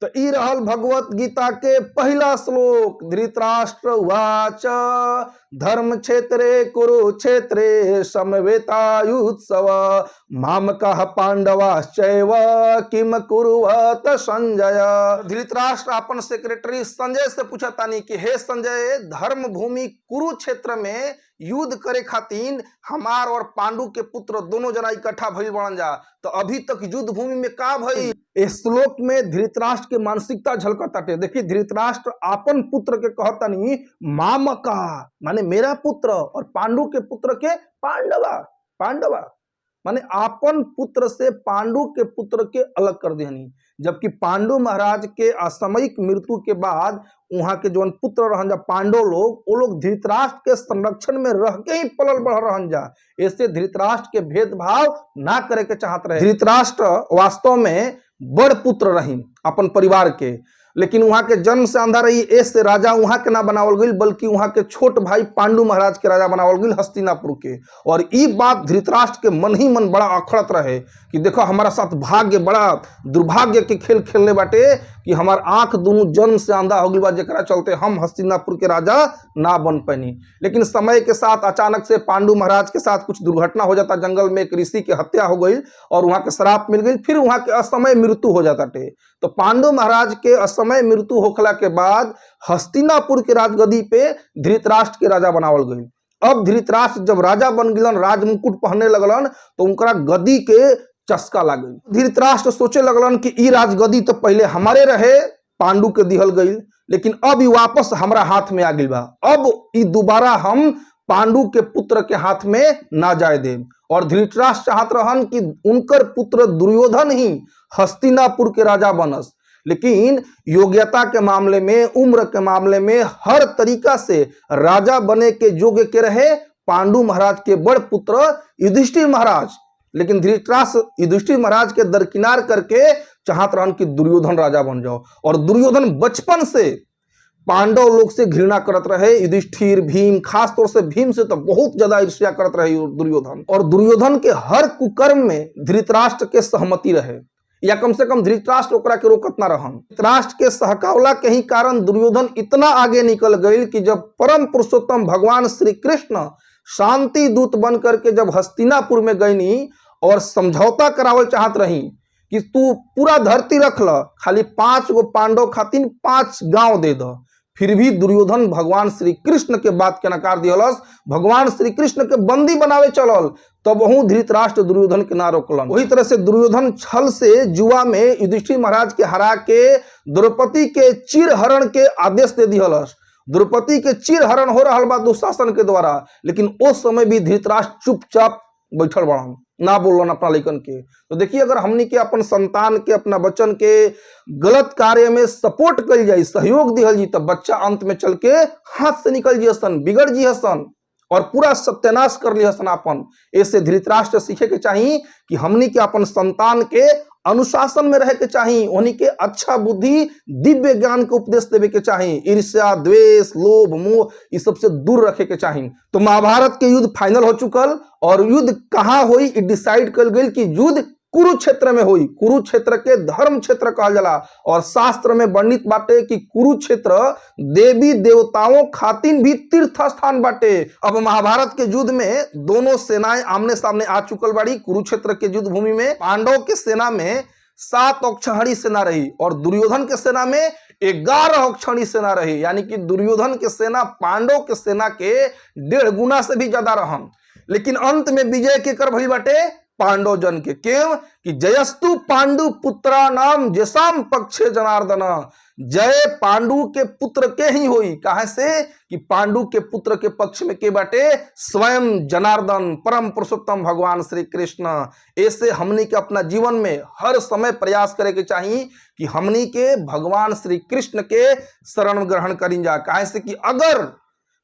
तो ई रहल भगवत गीता के पहला श्लोक। धृतराष्ट्र उवाच धर्म क्षेत्रे कुरुक्षेत्रे समवेतायुत्सव मामकः पांडवाश्चैव किम कुर्वत संजय। धृतराष्ट्र अपन सेक्रेटरी संजय से पूछतानी कि हे संजय, धर्म भूमि कुरुक्षेत्र में युद्ध करे खातिर हमार और पांडु के पुत्र दोनों जना इकट्ठा भइल बड़न जा, तो अभी तक युद्ध भूमि में का भइल? इस श्लोक में धृतराष्ट्र के मानसिकता झलकताटे। देखिए, धृतराष्ट्र आपन पुत्र के कहतनी मामका, माने मेरा पुत्र, और पांडु के पुत्र के पांडवा, पांडवा माने आपन पुत्र से पांडु के पुत्र के अलग कर दिहनी। जबकि पांडु महाराज के असामयिक मृत्यु के बाद वहां के जौन पुत्र रहन जा पांडव लोग, वो लोग धृतराष्ट्र के संरक्षण में रह के ही पलल बढ़ रहन जा। ऐसे धृतराष्ट्र के भेदभाव ना करे के चाहत रहे। धृतराष्ट्र वास्तव में बड़ पुत्र रही अपन परिवार के, लेकिन वहां के जन्म से अंधा रही, ऐसे राजा वहां के ना बनावल गई, बल्कि वहां के छोट भाई पांडु महाराज के राजा बनावल गई हस्तिनापुर के। और ई बात धृतराष्ट्र के मन ही मन बड़ा अखड़त रहे कि देखो हमारा साथ भाग्य बड़ा दुर्भाग्य के खेल खेलने बाटे कि हमार आंख दोनों जन्म से अंधा हो गई बा, जेकरा चलते हम हस्तिनापुर के राजा ना बन पैनी। लेकिन समय के साथ अचानक से पांडु महाराज के साथ कुछ दुर्घटना हो जाता, जंगल में एक ऋषि की हत्या हो गई और वहां के श्राप मिल गई, फिर वहां के असमय मृत्यु हो जाता टे। तो पांडु महाराज के असमय मृत्यु होखला के बाद हस्तिनापुर के राजगद्दी पे धृतराष्ट्र के राजा बनावल गई। अब धृतराष्ट्र जब राजा बन गलन, राजमुकुट पहने लगलन, तो उनकरा गद्दी के चस्का लाग गई। धृतराष्ट्र सोचे लगलन कि ई राजगद्दी तो पहले हमारे रहे, पांडु के दिहल गई, लेकिन अब ई वापस हमरा हाथ में आ गई बा, अब ई दोबारा हम पांडु के पुत्र के हाथ में ना जाए दे। और धृतराष्ट्र चाहत रहन कि उनकर पुत्र दुर्योधन ही हस्तिनापुर के राजा बनस, लेकिन योग्यता के मामले में, उम्र के मामले में, हर तरीका से राजा बने के योग्य के रहे पांडु महाराज के बड़ पुत्र युधिष्ठिर महाराज। लेकिन धृतराष्ट्र युधिष्ठिर महाराज के दरकिनार करके चाहत रहन कि दुर्योधन राजा बन जाओ। और दुर्योधन बचपन से पांडव लोग से घृणा करत रहे, युधिष्ठिर, भीम, खास तौर से भीम से तो बहुत ज्यादा ईर्ष्या करत रहे दुर्योधन। और दुर्योधन के हर कुकर्म में धृतराष्ट्र के सहमति रहे, या कम से कम धृतराष्ट्र ओकरा के रोकत ना रहन। धृतराष्ट्र के सहकावला के ही कारण दुर्योधन इतना आगे निकल गई कि जब परम पुरुषोत्तम भगवान श्री कृष्ण शांति दूत बन करके जब हस्तिनापुर में गईनी और समझौता करावल चाहत रही कि तू पूरा धरती रख ल, खाली 5 गो पांडव खातिर 5 गांव दे द, फिर भी दुर्योधन भगवान श्री कृष्ण के बात के नकार दिहलस, भगवान श्री कृष्ण के बंदी बनावे चलल, तब वहु धृतराष्ट्र दुर्योधन के ना रोकलन। वही तरह से दुर्योधन छल से जुआ में युधिष्ठिर महाराज के हरा के द्रौपदी के चीरहरण के आदेश दे दिहलस। द्रौपदी के चीरहरण हो रहा बा दुशासन के द्वारा, लेकिन उस समय भी धृतराष्ट्र चुपचाप बैठल बड़न, ना बोलन अपना लइकन के। तो देखिए, अगर हमनी के अपन संतान के, अपना बच्चन के गलत कार्य में सपोर्ट कल जाए, सहयोग दिहल जी, तब बच्चा अंत में चल के हाथ से निकल जी हसन, बिगड़ जी हसन और पूरा सत्यानाश कर ली हसन अपन। ऐसे धृतराष्ट्र सीखे के चाहिए कि हमनी के अपन संतान के अनुशासन में रहे के चाहिए, उन्हीं के अच्छा बुद्धि, दिव्य ज्ञान के उपदेश देवे के चाहिए, ईर्ष्या, द्वेष, लोभ, मोह, इस सबसे दूर रखे के चाहिए। तो महाभारत के युद्ध फाइनल हो चुकल और युद्ध कहाँ होई डिसाइड कल गई कि युद्ध कुरुक्षेत्र में होई। कुरुक्षेत्र के धर्म क्षेत्र कहल जाला और शास्त्र में वर्णित बाटे कि कुरुक्षेत्र देवी देवताओं खातिन भी तीर्थ स्थान बाटे। अब महाभारत के युद्ध में दोनों सेनाएं आमने सामने आ चुकल बाड़ी। कुरुक्षेत्र के युद्ध भूमि में पांडव के सेना में 7 अक्षौहिणी सेना रही और दुर्योधन के सेना में 11 अक्षौहिणी सेना रही, यानी कि दुर्योधन के सेना पांडव के सेना के 1.5 गुना से भी ज्यादा रहन। लेकिन अंत में विजय के कर भइल बाटे पांडव जन के। क्यों कि जयस्तु पांडु पुत्रा नाम जेसाम पक्षे जनार्दन, जय पांडु के पुत्र के ही होई। काहे से कि पांडु के पुत्र के पक्ष में के बाटे स्वयं जनार्दन परम पुरुषोत्तम भगवान श्री कृष्ण। ऐसे हमनी के अपना जीवन में हर समय प्रयास करे के चाहिए कि हमनी के भगवान श्री कृष्ण के शरण ग्रहण करी जा। काहे से कि अगर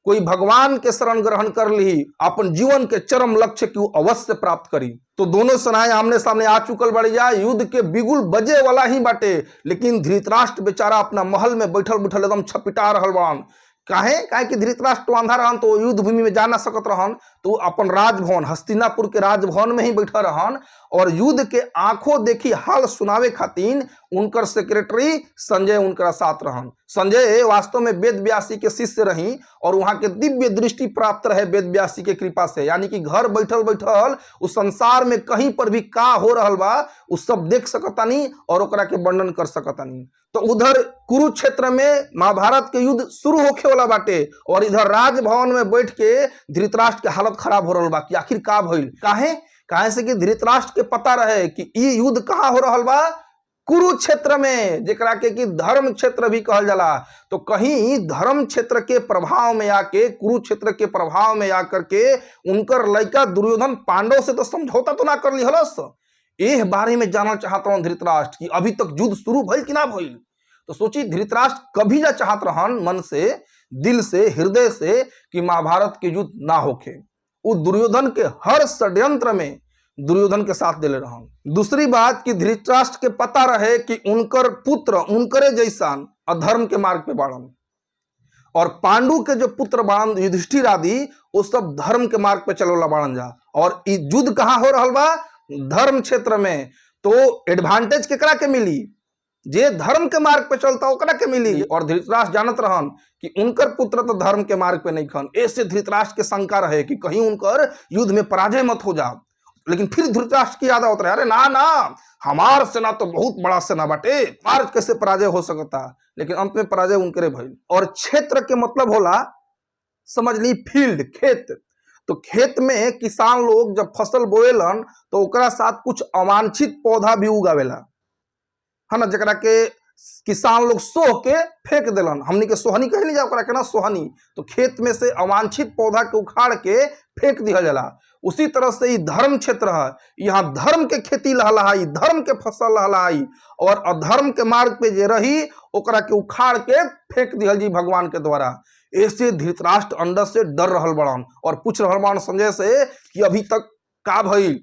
कोई भगवान के शरण ग्रहण कर ली, अपन जीवन के चरम लक्ष्य की अवश्य प्राप्त करी। तो दोनों सेनाएं आमने सामने आ चुकल बड़ी जा, युद्ध के बिगुल बजे वाला ही बाटे, लेकिन धृतराष्ट्र बेचारा अपना महल में बैठल बैठल एकदम छपिटा रहल बान। काहे? काहे कि धृतराष्ट्र अंधा रहन तो युद्ध भूमि में जा ना सकत रहन, तो अपन राजभवन हस्तिनापुर के राजभवन में ही बैठल रहन और युद्ध के आंखों देखी हाल सुनावे खातिर उनकर सेक्रेटरी संजय उनका साथ रहन। संजय वास्तव में वेद व्यासी के शिष्य रही और वहां के दिव्य दृष्टि प्राप्त रहे वेद व्यासी के कृपा से, यानी कि घर बैठल बैठल उस संसार में कहीं पर भी का हो रहल बा उ सब देख सकतानी और ओकरा के वर्णन कर सकतानी। तो उधर कुरुक्षेत्र में महाभारत के युद्ध शुरू होखे वाला बाटे और इधर राजभवन में बैठ के धृतराष्ट्र के हालत खराब हो रहल बा कि आखिर का भइल। काहे काहे से कि धृतराष्ट्र के पता रहे कि ई युद्ध कहाँ हो रहल बा, कुरुक्षेत्र में, जेकरा के कि धर्म क्षेत्र भी कहल जाला। तो कहीं धर्म क्षेत्र के प्रभाव में आके, कुरुक्षेत्र के प्रभाव में आकर के उनकर लड़का दुर्योधन पांडव से तो समझौता तो ना कर लिहलस। एह बारे में जानल चाहत रहन धृतराष्ट्र कि अभी तक युद्ध शुरू भइल कि ना भइल। तो सोची धृतराष्ट्र कभी ना चाहत रहन मन से, दिल से, हृदय से कि महाभारत के युद्ध ना होखे। उ दुर्योधन के हर षड्यंत्र में दुर्योधन के साथ दिले रहन। दूसरी बात कि धृतराष्ट्र के पता रहे कि उनकर पुत्र उनकरे जैसान अधर्म के मार्ग पे बाड़न और पांडु के जो पुत्र बाड़न युधिष्ठिर आदि वो सब धर्म के मार्ग पे चलोला बाड़न जा। और ई युद्ध कहाँ हो रहल बा, धर्म क्षेत्र में। तो एडवांटेज केकरा के मिली, जे धर्म के मार्ग पे चलता ओकरा के मिली। और धृतराष्ट्र जानत रहन कि उनकर पुत्र तो धर्म के मार्ग पे नहीं खन। ऐसे धृतराष्ट्र के शंका रहे कि कहीं उनकर युद्ध में पराजय मत हो जाओ। लेकिन फिर धृतराष्ट्र की याद आवत रहे, अरे ना ना, हमार सेना तो बहुत बड़ा सेना बाटे, हमार कैसे पराजय हो सकता। लेकिन अंत में पराजय उनकरे भइल। और क्षेत्र के मतलब होला समझ ली फील्ड, खेत। तो खेत में किसान लोग जब फसल बोएलन तो ओकरा साथ कुछ अवांछित पौधा भी उगावेला, है ना, जकरा के किसान लोग सोह के फेंक दिलन। हमनी के सोहनी कहली जा ओकरा के ना, सोहनी। तो खेत में से अवांछित पौधा के उखाड़ के फेंक दिहल जाला। उसी तरह से ई धर्म क्षेत्र है, यहाँ धर्म के खेती लहलहाई, धर्म के फसल लहलहाई और अधर्म के मार्ग पे जे रही ओकरा के उखाड़ के फेंक दिहल जी भगवान के द्वारा। ऐसे धृतराष्ट्र अंदर से डर रहल बड़न और पूछ रहल बड़न संजय से कि अभी तक का भइल।